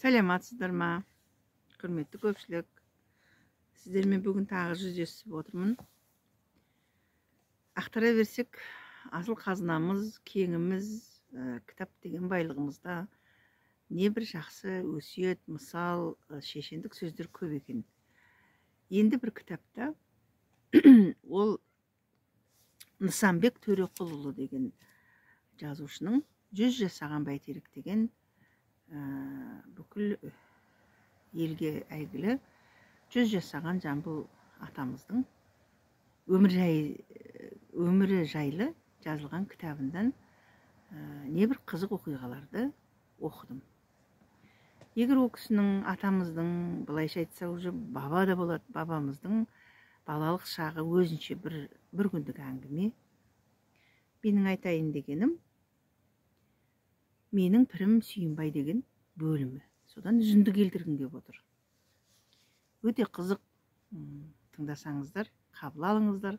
Саламатсыздар ма, құрметті көпшілік? Сіздермен бүгін тағы жүздесіп отырмын. Ақтара берсек, асыл қазынамыз, кеңіміз, кітап деген байлығымызда небір жақсы өсиет, мысал, шешендік сөздер көп екен. Енді бір кітапта ол Нысанбек Төреқұлұлы деген жазушының «Жүз жасаған бәйтерек» деген бүкіл елге әйгілі 100 жасаған Жамбыл атамыздың өмірі жайлы жазылған кітабынан небір қызық оқиғаларды оқыдым. Егер ол кісінің, атамыздың, былайша айтса, уже баба да болады, бабамыздың балалық шағы өзінше бір күндік әңгіме. Менің айтайын дегенім, «Менің пірім Сүйінбай» деген бөлімі. Содан үзінді келтіргім келіп отыр. Өте қызық, тыңдасаңыздар, қабыл алыңыздар.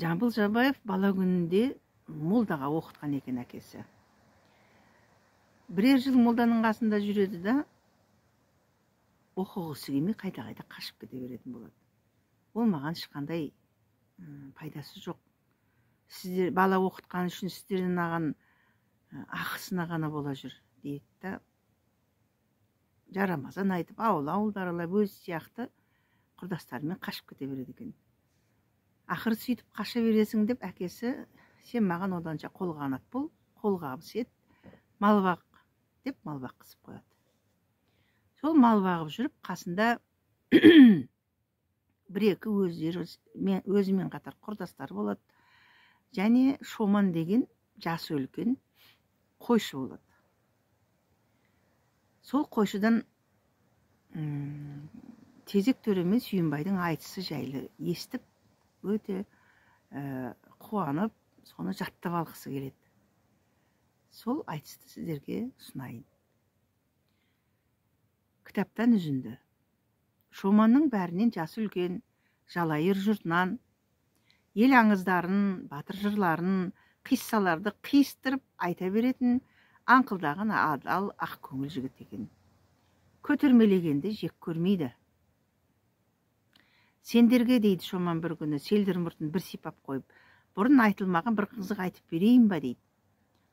Жамбыл Жабаев бала күнінде молдаға оқытқан екен әкесі. Бірер жыл молданың қасында жүреді да, оқығысы келмей, қайта-қайта қашып кете беретін болады. Ол маған ешқандай пайдасы жоқ. Сіздер бала оқытқан үшін сіздерден алған ақысына ғана бола жүр дейді да, жарамазан айтып, ауыл ауылды аралап, өзі сияқты құрдастарымен қашып кете береді екен. Ақыры сөйтіп қаша бересің деп әкесі: «Сен маған оданша қолғанат бол, қолғабыс ет, мал бақ», – деп мал баққызып қояды. Сол мал бағып жүріп, қасында бір екі өздері өзімен қатар құрдастары болады және Шоман деген жасы үлкен қойшы болады. Сол қойшыдан Тезек төре мен Сүйінбайдың айтысы жайлы естіп, өте қуанып, соны жаттап алғысы келеді. Сол айтысты сіздерге ұсынайын. Кітаптан үзінді. Шоманның бәрінен жасы үлкен, Жалайыр жұртынан ел аңыздарын, батыр жырларын, қиссаларды қиыстырып айта беретін аңқылдаған адал, ақ көңіл жігіт екен. Көтермелегенді жек көрмейді. «Сендерге, – дейді Шоман бір күні селдір мұртын бір сипап қойып, – бұрын айтылмаған бір қызық айтып берейін ба?» – дейді.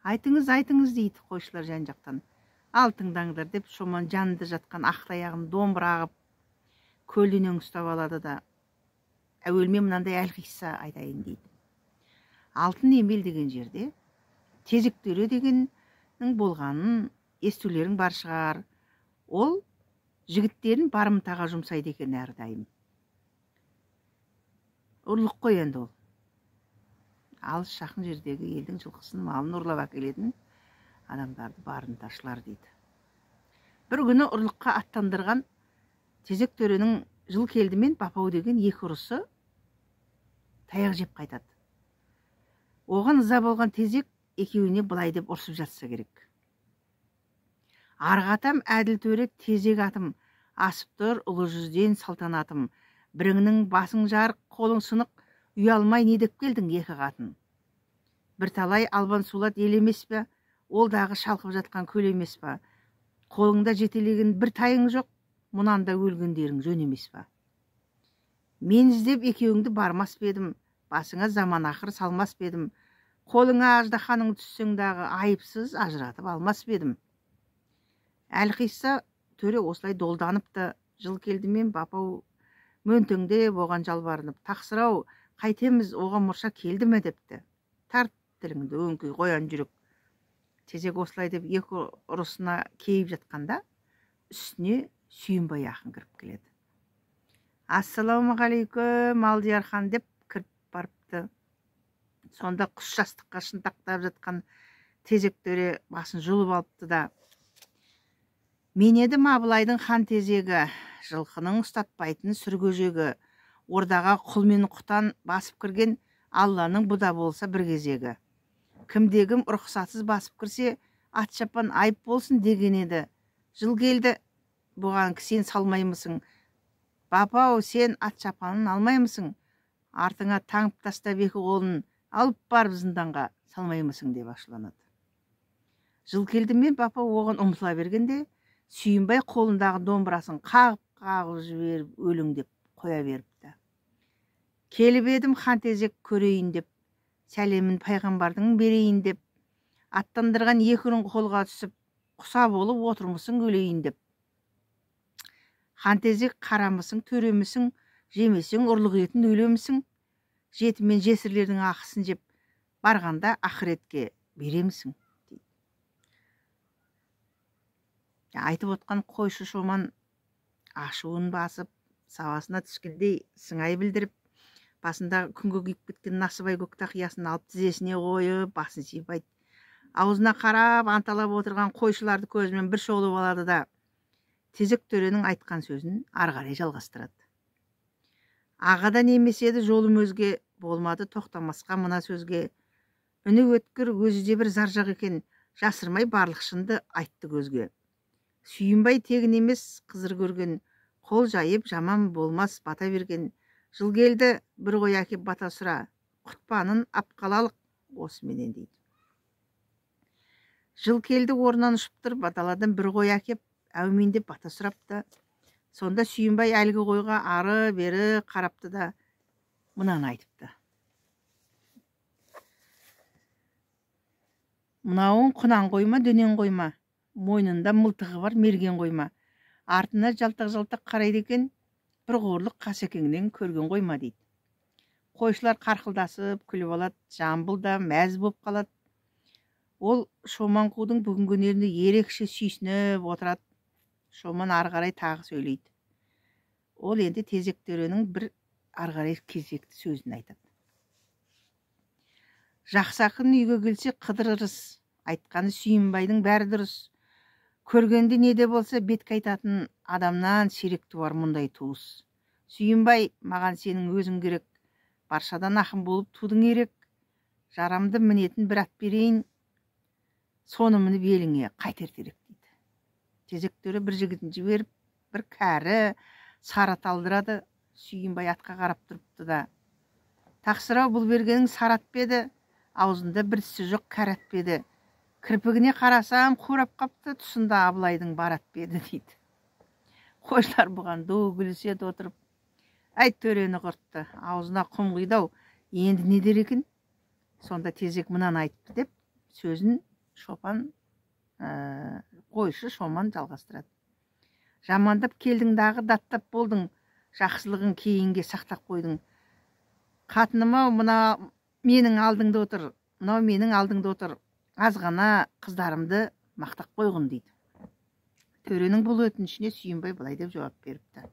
«Айтыңыз, айтыңыз», – дейді қойшылар жан жақтан. «Ал, тыңдаңдар», – деп Шоман жанында жатқан ақ таяғын домбыра қып көлденең ұстап алады да, «Әуел мен мынандай әлқисса айтайын», – дейді. Алтын Емел деген жерде Тезек төре дегеннің болғанын естулерің бар шығар. Ол жігіттерін барымтаға жұмсайды екен әрдайым. Ұрлық қой енді ол. Алыс жақын жердегі елдің жылқысын, малын ұрлап әкелетін адамдарды барымташылар дейді. Бір күні ұрлыққа аттандырған Тезек төренің Жылкелді мен Бапау деген екі ұрысы таяқ жеп қайтады. Оған ыза болған Тезек екеуіне былай деп ұрсып жатса керек: «Арғы атам әділ төре, Тезек атым, асып тұр ұлы жүзден салтанатым. Біріңнің басың жарық, қолың сынық, ұялмай не деп келдің, екі қатын? Бірталай албан сулат ел емес пе, ол дағы шалқып жатқан көл емес па? Қолыңда жетелеген бір тайың жоқ, мұнан да өлгендерің жөн емес па? Мен іздеп екеуіңді бармас па едім, басыңа заман ақыр салмас па едім? Қолыңа аждаһаның түссең дағы, айыпсыз ажыратып алмас па едім?» Әлқисса төре осылай долданып та, Жылкелді мен Бапау мөнтеңдеп оған жалбарынып: «Тақсыр ау, қайтеміз, оған мұрша келді ме?» – депті. «Тарт тіліңді, өңкей қоян жүрек!» Тезек осылай деп екі ұрысына кейіп жатқанда, үстіне Сүйінбай ақын кіріп келеді. «Ассалаумағалейкүм, Алдияр хан!» – деп кіріп барыпты. Сонда құс жастыққа шынтақтап жатқан Тезек төре басын жұлып алыпты да: «Мен едім Абылайдың хан Тезегі, жылқының ұстатпайтын сүргөжегі, ордаға құл мен құтан басып кірген Алланың бұ да болса бір кезегі. Кімде кім рұқсатсыз басып кірсе, ат шапан айып болсын деген еді. Жылкелді, бұған сен салмаймысың? Бапау, сен ат шапанын алмаймысың? Артыңа таңып тастап екі қолын, алып барып зынданға салмаймысың?» – деп ашуланады. Жылкелді мен Бапа оған ұмтыла бергенде, Сүйінбай қолындағы домбырасын қағып-қағып жіберіп өлеңдеп қоя беріпті. Келіп едім хан Тезек көрейін деп, сәлемін пайғамбардың берейін деп, аттандырған екі ұрын қолға түсіп, құса болып отырмысың өлейін деп. Хан Тезек қарамысың, төремісің, жемесең ұрлық етін өлемісің, жетім мен жесірлердің ақысын жеп, барғанда ақыретке беремісің дейді. Айтып отқан қойшы Шоман ашуын басып, сабасына түскендей сыңай білдіріп, басында күнге күйіп кеткен насыбай көк тақиясын алып тізесіне қойып, басын сипайды. Аузына қарап, анталап отырған қойшыларды көзімен бір шолып алады да, Тезек төренің айтқан сөзін ары қарай жалғастырады. Ағадан емес еді жолым өзге, болмады тоқтамасқа мына сөзге. Үні өткір, өзі де бір заржақ екен, жасырмай барлық шынды айтты көзге. Сүйінбай тегін емес қызыр көрген, қол жайып жаман болмас бата берген. Жыл келді бір қой әкеп бата сұра, құтпанын ап қалалық осыменен дейді. Жыл келді орнынан ұшып тұрып, даладан бір қой әкеп, әумин деп бата сұрапты. Сонда Сүйінбай әлгі қойға ары-бері қарапты да мынаны айтыпты. Мынауың құнан қойма, дөнен қойма, мойнында мылтығы бар мерген қойма, артына жалтақ-жалтақ қарайды екен, бір қорлық қасекеңнен көрген қойма дейді. Қойшылар қарқылдасып күліп алады, Жамбыл да мәз болып қалады. Ол Шоман қудың бүгінгі өнеріне ерекше сүйсініп отырады. Шоман ары қарай тағы сөйлейді. Ол енді Тезек төренің бір ары қарай кезекті сөзін айтады. Жақсы ақын үйге келсе қыдыр ырыс, айтқаны Сүйінбайдың бәрі дұрыс. Көргенде не де болса бетке айтатын адамнан сирек туар мұндай туыс. Сүйінбай, маған сенің өзің керек, баршадан ақын болып тудың ерек. Жарамды мінетін бір ат берейін, соны мініп еліңе қайт ертерек дейді. Тезек төре бір жігітін жіберіп, бір кәрі сары ат алдырады. Сүйінбай атқа қарап тұрыпты да, тақсыр-ау, бұл бергенің сары ат па еді, аузында бір тісі жоқ кәрі ат па еді, кірпігіне қарасам қурап қапты, тұсында Абылайдың бар ат па еді дейді. Қойшылар бұған ду күліседі отырып, әй төрені құртты, аузына құм құйды-ау, енді не дер екен? Сонда Тезек мынаны айтты деп сөзін шопан, қойшы Шоман жалғастырады. Жамандап келдің дағы даттап болдың, жақсылығын кейінге сақтап қойдың. Қатыным-ау, мына менің алдыңда отыр, мынау менің алдыңда отыр, аз ғана қыздарымды мақтап қойғын дейді. Төренің бұл өтінішіне Сүйінбай былай деп жауап беріпті.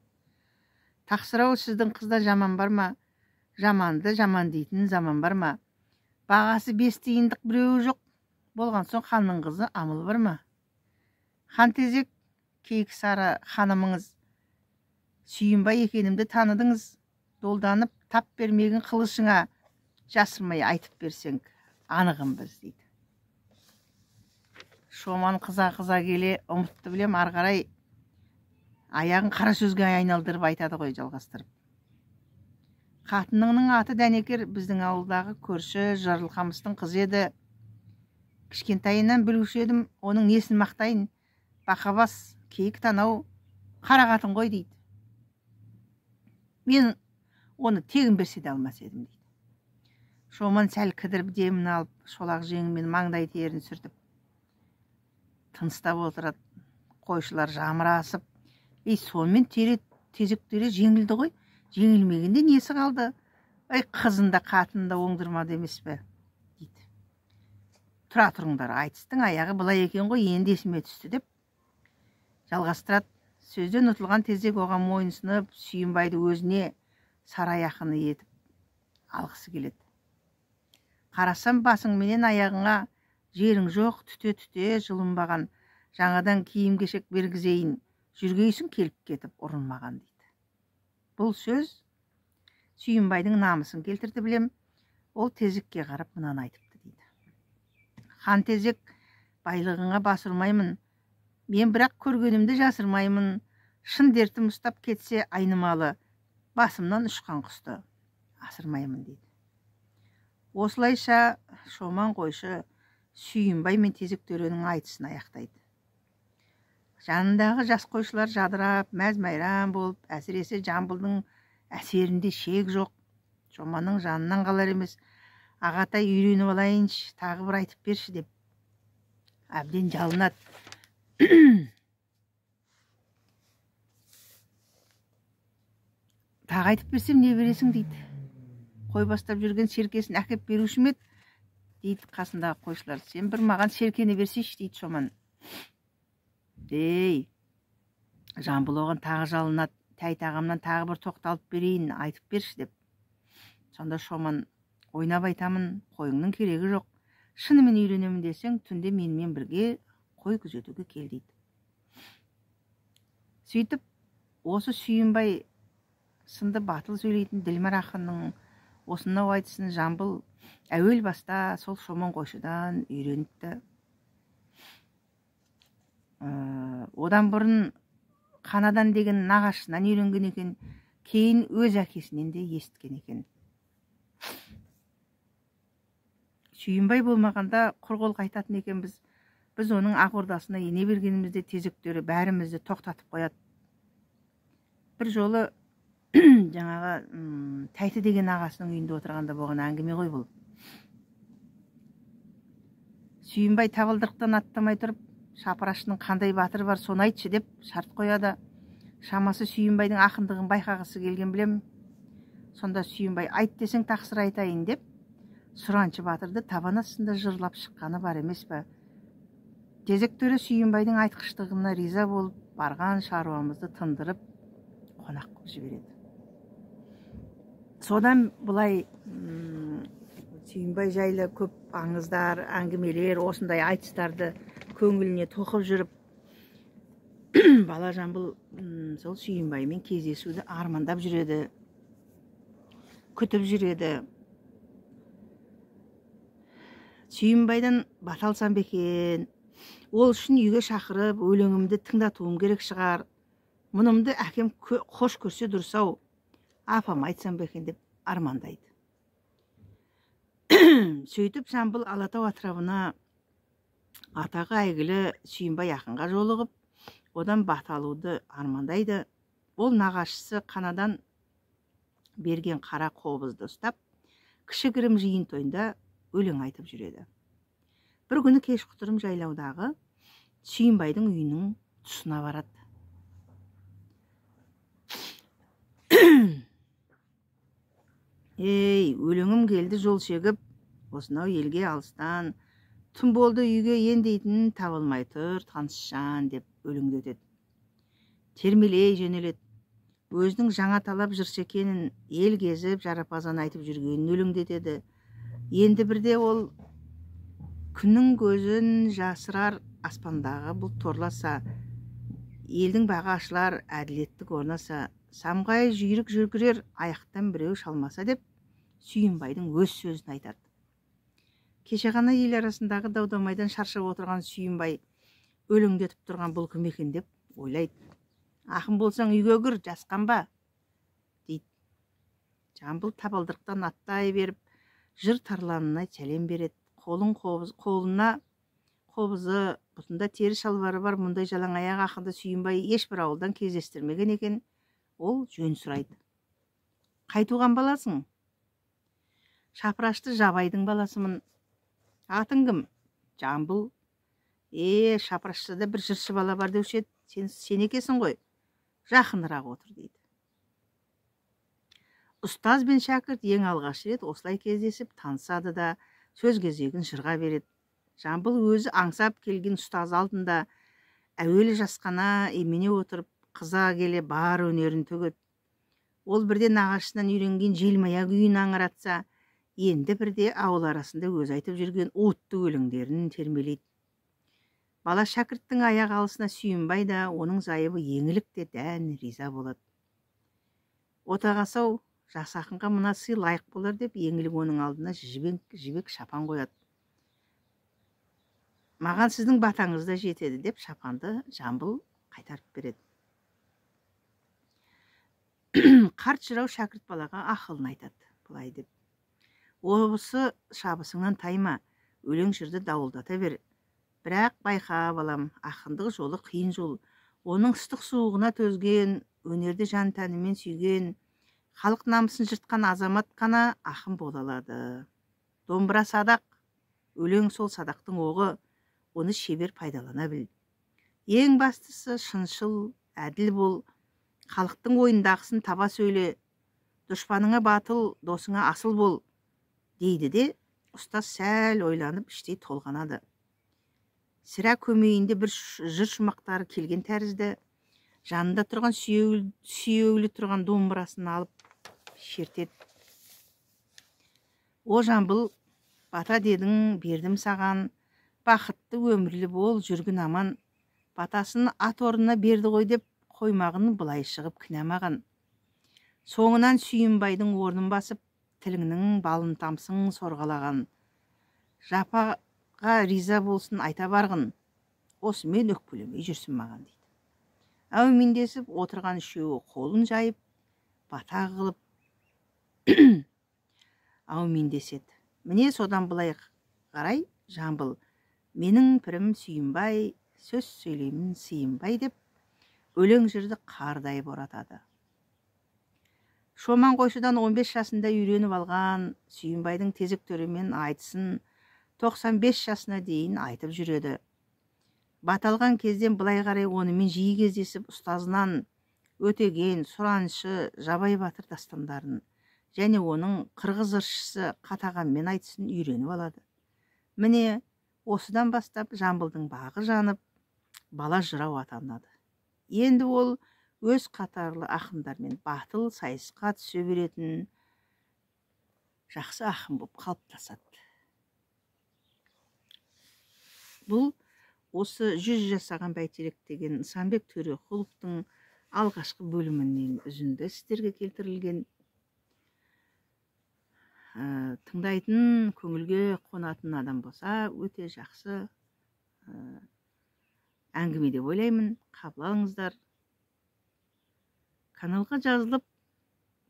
Тақсыр-ау, сіздің қызда жаман бар ма? Жаманды жаман дейтін заман бар ма? Бағасы 5 тиындық біреуі жоқ, болған соң ханның қызы амыл бар ма? Хан Тезек, Кейкі Сары ханымыңыз, Сүйінбай екенімді таныдыңыз, долданып тап бермеген қылышыңа жасырмай айтып берсең, анығын біз дейді. Шоман қыза-қыза келе ұмытты білем, ары қарай аяғын қара сөзге айналдырып айтады ғой жалғастырып. Қатыныңның аты Дәнекер, біздің ауылдағы көрші Жарылқамыстың қызы еді. Кішкентайынан білуші едім, оның несін мақтайын, бақабас, кейік танау, қара қатын ғой дейді. Мен оны тегін берсе де алмас едім дейді. Шоман сәл кідіріп демін алып, шолақ жеңімен маңдай терін сүртіп, тыныстап отырады. Қойшылар жамырасып, ей, сонымен Тезек төре жеңілді ғой, жеңілмегенде несі қалды? Ай, қызын да қатынын да оңдырмады емес пе дейді. Тұра тұрыңдар, айтыстың аяғы былай екен ғой, енді есіме түсті деп жалғастырады. Сөзден ұтылған Тезек оған мойынсынып, Сүйінбайды өзіне сарай ақыны етіп алғысы келеді. Қарасам басың менен аяғыңа жерің жоқ, түте-түте жылынбаған, жаңадан киім-кешек бергізейін, жүргейсің келіп кетіп ұрынмаған дейді. Бұл сөз Сүйінбайдың намысын келтірді білем, ол Тезекке қарап мынаны айтыпты дейді. Хан Тезек, байлығыңа басырмаймын, мен бірақ көргенімді жасырмаймын, шын дертім ұстап кетсе айнымалы, басымнан ұшқан құсты асырмаймын дейді. Осылайша Шоман қойшы Сүйінбай мен Тезек төренің айтысын аяқтайды. Жанындағы жас қойшылар жадырап, мәз-мәйрам болып, әсіресе Жамбылдың әсерінде шек жоқ. Шоманның жанынан қалар емес. Ағатай, үйреніп алайыншы, тағы бір айтып берші деп әбден жалынады. Тағы айтып берсем не бересің дейді. Қой бастап жүрген серкесін әкеп беруші ме еді дейді қасындағы қойшылар. Сен бір маған серкені берсейші дейді Шоман. Ей, Жамбыл оған тағы жалынады. Тәйт ағамнан тағы бір тоқталып берейін, айтып берші деп. Сонда Шоман, ойнап айтамын, қойыңның керегі жоқ. Шынымен үйренемін десең, түнде менімен бірге қой күзетуге кел дейді. Сөйтіп, осы Сүйінбай сынды батыл сөйлейтін Ділмар ақынның осынау айтысын Жамбыл әуел баста сол Шоман қойшыдан үйреніпті. Одан бұрын Қанадан деген нағашысынан үйренген екен, кейін өз әкесінен де естіген екен. Сүйінбай болмағанда құр қол қайтатын екенбіз. Біз оның ақ ордасына ене бергенімізде Тезек төре бәрімізді тоқтатып қояды. Бір жолы жаңағы Тәйті деген ағасының үйінде отырғанда болған әңгіме ғой бұл. Сүйінбай табалдырықтан аттамай тұрып, шапырашының қандай батыры бар соны айтшы деп шарт қояды. Шамасы Сүйінбайдың ақындығын байқағысы келген білем. Сонда Сүйінбай айт десең тақсыр айтайын деп Сұраншы батырды табан астында жырлап шыққаны бар емес пе? Тезек төре Сүйінбайдың айтқыштығына риза болып, барған шаруамызды тындырып қонақ қылып жібереді. Содан былай Сүйінбай жайлы көп аңыздар, әңгімелер, осындай айтыстарды көңіліне тоқып жүріп, бала Жамбыл сол Сүйінбаймен кездесуді армандап жүреді, күтіп жүреді. Сүйінбайдан бата алсам ба екен, ол үшін үйге шақырып, өлеңімді тыңдатуым керек шығар. Мұнымды әкем қош көрсе дұрыс-ау, апам айтсам ба екен деп армандайды. Сөйтіп Жамбыл Алатау атырабына атағы әйгілі Сүйінбай ақынға жолығып, одан бата алуды армандайды. Ол нағашысы Қанадан берген қара қобызды ұстап, кішігірім жиын тойында өлең айтып жүреді. Бір күні кешқұтырым жайлаудағы Сүйінбайдың үйінің тұсына барады. Ей, өлеңім келді жол шегіп, осынау елге алыстан, түн болды үйге ен дейтін табылмай тұр танысжан деп өлеңдетеді. Термелей жөнеледі. Өзінің жаңа талап жыршы екенін, ел кезіп жарапазан айтып жүргенін өлеңдетеді. Енді бірде ол күннің көзін жасырар аспандағы бұлт торласа, елдің бағы ашылар, әділеттік орнаса, самғай жүйрік жүргірер, аяқтан біреу шалмаса деп Сүйінбайдың өз сөзін айтады. Кеше ғана ел арасындағы дау-дамайдан шаршап отырған Сүйінбай өлеңдетіп тұрған бұл кім екен деп ойлайды. Ақын болсаң үйге кір, жасқанба дейді. Жамбыл табалдырықтан аттай беріп, жыр тарланына сәлем береді. Қолына қобызы, бұтында тері шалбары бар мұндай жалаң аяқ ақынды Сүйінбай ешбір ауылдан кездестірмеген екен. Ол жөн сұрайды. Қай туған баласың? Шапырашты Жабайдың баласымын. Атың кім? Жамбыл. Шапыраштыда бір жыршы бала бар деуші еді. Сен екесің ғой. Жақынырақ отыр дейді. Ұстаз бен шәкірт ең алғаш рет осылай кездесіп танысады да сөз кезегін жырға береді. Жамбыл өзі аңсап келген ұстаз алдында әуелі жасқана имене отырып, қыза келе бар өнерін төгеді. Ол бірде нағашысынан үйренген желмая күйін аңыратса, енді бірде ауыл арасында өзі айтып жүрген уытты өлеңдерін термелейді. Бала шәкірттің аяқ алысына Сүйінбай да, оның зайыбы Еңілік те дән риза болады. Отағасы-ау, жас ақынға мына сый лайық болар деп Еңілік оның алдына жібек шапан қояды. Маған сіздің батаңыз да жетеді деп шапанды Жамбыл қайтарып береді. Қарт жырау шәкірт балаға ақылын айтады былай деп. Осы шабысыңнан тайма, Өлең жырды дауылдата бер. Бірақ байқа, балам, ақындық жолы қиын жол. Оның ыстық суығына төзген, өнерді жан тәнімен сүйген, халық намысын жыртқан азамат қана ақын бола алады. Домбыра садақ, өлең сол садақтың оғы, оны шебер пайдалана біл. Ең бастысы шыншыл, әділ бол, халықтың ойындағысын таба сөйле, дұшпаныңа батыл, досыңа асыл бол, дейді де, ұстаз сәл ойланып іштей толғанады. Сірә көмейінде бір жыр шумақтары келген тәрізді, жанында тұрған сүйеулі тұрған домбырасын алып шертеді. О Жамбыл, бата дедің, бердім саған, бақытты өмірлі бол, жүргін аман. Батасын ат орнына берді ғой деп, қоймағын былай шығып кінәмаған. Соңынан Сүйінбайдың орнын басып, тіліңнің балын тамсың сорғалаған. Жапаға риза болсын айта барғын, осымен өкпелемей жүрсін маған, дейді. Әумин десіп отырған үшеуі қолын жайып, бата қылып әумин деседі. Міне содан былай қарай Жамбыл, менің пірім Сүйінбай, сөз сөйлеймін сыйынбай деп, өлең жырды қардай боратады. Шоман қойшыдан 15 жасында үйреніп алған Сүйінбайдың Тезек төремен айтысын 95 жасына дейін айтып жүреді. Баталған кезден былай қарай онымен жиі кездесіп, ұстазынан Өтеген, Сұраншы, Жабай батыр дастандарын және оның қырғыз жыршысы Қатағанмен айтысын үйреніп алады. Міне осыдан бастап Жамбылдың бағы жанып, бала жырау атанады. Енді ол өз қатарлы ақындармен батыл сайысқа түсе беретін жақсы ақын болып қалыптасады. Бұл осы 100 жасаған бәйтерек деген Нысанбек Төреқұловтың алғашқы бөлімінен үзінді сіздерге келтірілген. Тыңдайтын, көңілге қонатын адам болса, өте жақсы әңгіме деп ойлаймын. Қабыл алыңыздар. Каналға жазылып,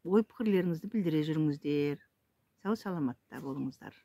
ой пікірлеріңізді білдіре жүріңіздер. Сау саламатта болыңыздар.